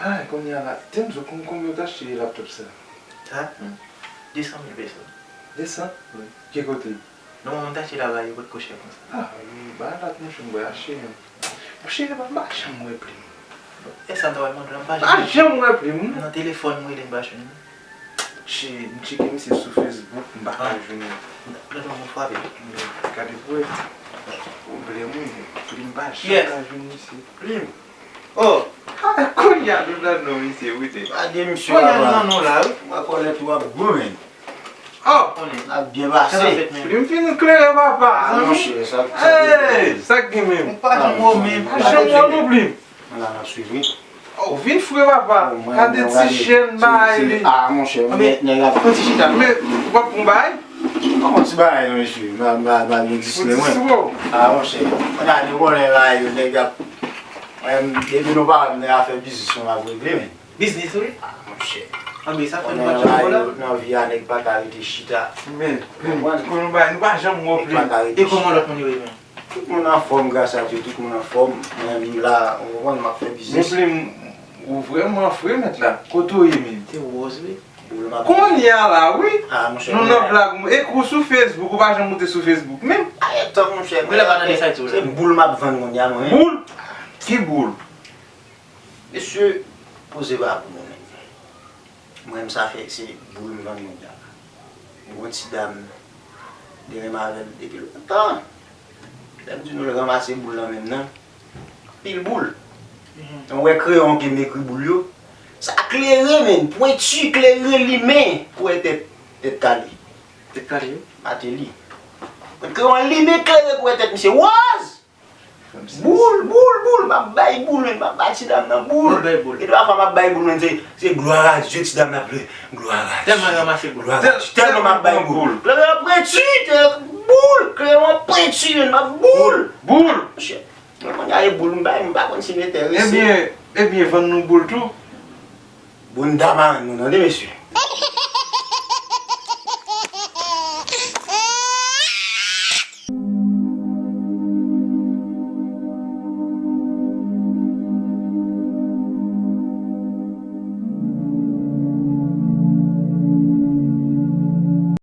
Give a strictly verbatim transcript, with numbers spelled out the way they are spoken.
Ah, kounye a la, di m, Zo, kon- konbyen w t achte laptop sa? Sa? De san mil peso. De san? Wi. Ki kote? Non, mwen t achte la ba yo, potko chè konsa. Ah, wi, ba dat monchè, m wè achte menm. Monchè, m pa janm wè plim. E sa m ta pral mande w la, m pa janm wè plim. Pa janm wè plim, non. Nan telefòn m rele, m pa jwenn li. Che, m tcheke misye sou Facebook, m pa ka jwenn li. Gade yon moun frape. Gade pou wè. Pwoblèm, wi. Plim pa janm ka jwenn misye. Plim. Oh! Ah, kounye a nou nan non misye, wi, te. Gade misye. Kounye a nou nan non la, wi. Mwen konnen tou ap goumen. Oh! N ap byen pase. Plim fin klere, papa. Ah, monchè, sa, sa Hey, sa k gen menm? M pa janm wè w menm. Pa janm wè w non plim. Ala n ap swiv, wi. Oh, vin fre, papa. Gade ti chèn bagay li. Ah, monchè, nèg ap fè ti chita. Men, w ap pran bagay? Kòman ti bagay, non, mesye? M a, m a, m a egziste, mwen. Ah, monchè. Gade, konnen bagay yo, nèg ap, mwen, depi nou pa wè m nan afè biznis, mwen ap regle, men. Biznis, wi. Ah, monchè. Anben, sa fè nou pa janm wè w la. Nan vi a, nèg pa ka rete chita. Men, men, konn nou pa, nou pa janm wè w plim. E kòman lòt moun yo ye menm? Tout moun anfòm, gras a Dye, tout moun anfòm. Mwen menm la, ou konprann, m ap fè biznis. Men plim, ou vrèman fre, mèt la. Kote w ye menm? Se wòz, wi. Boul m ap Kounye a la, wi. Ah, monchè, nou nan blag. E kou sou Facebook, ou pa janm moute sou Facebook menm? Ay, tann, monchè. Mwen la pa tande sa di w la. Se boul m ap vann kounye a, mwen. Boul? Ki boul? Mesye, poze pa pou nou menm. Mwen menm sa fè se boul m vann moun la. Yon ti dam, li renmen avè l depi lontan. Lè m di nou l ranmase boul nan men m nan, anpil boul. Mwen wè kreyon ke m ekri boul yo. Sa klere, menm, pwenti, klere, limen, pou wè tèt, tèt kale. Tèt kale, wi. Mateli. Mwen kreyon limen klere pou wè tèt misye wòz! Boul, boul, boul, m ap bay boul, men m ap bay ti dam nan boul. Ou bay boul. E dwa fwa m ap bay boul, men se, se glwa a Dye, ti dam nan ap plede. Glwa a Dye. Tèlman ranmase boul. Glwa a Dye. Tèlman m ap bay boul. Klere an pwenti, te boul, klere an pwenti, men m ap boul. Boul. Monchè, mwen konn gade boul m bay, m pa konn si m enterese. Ebyen, ebyen, vann nou boul tou. Bounda marenn nou, tande, mesye.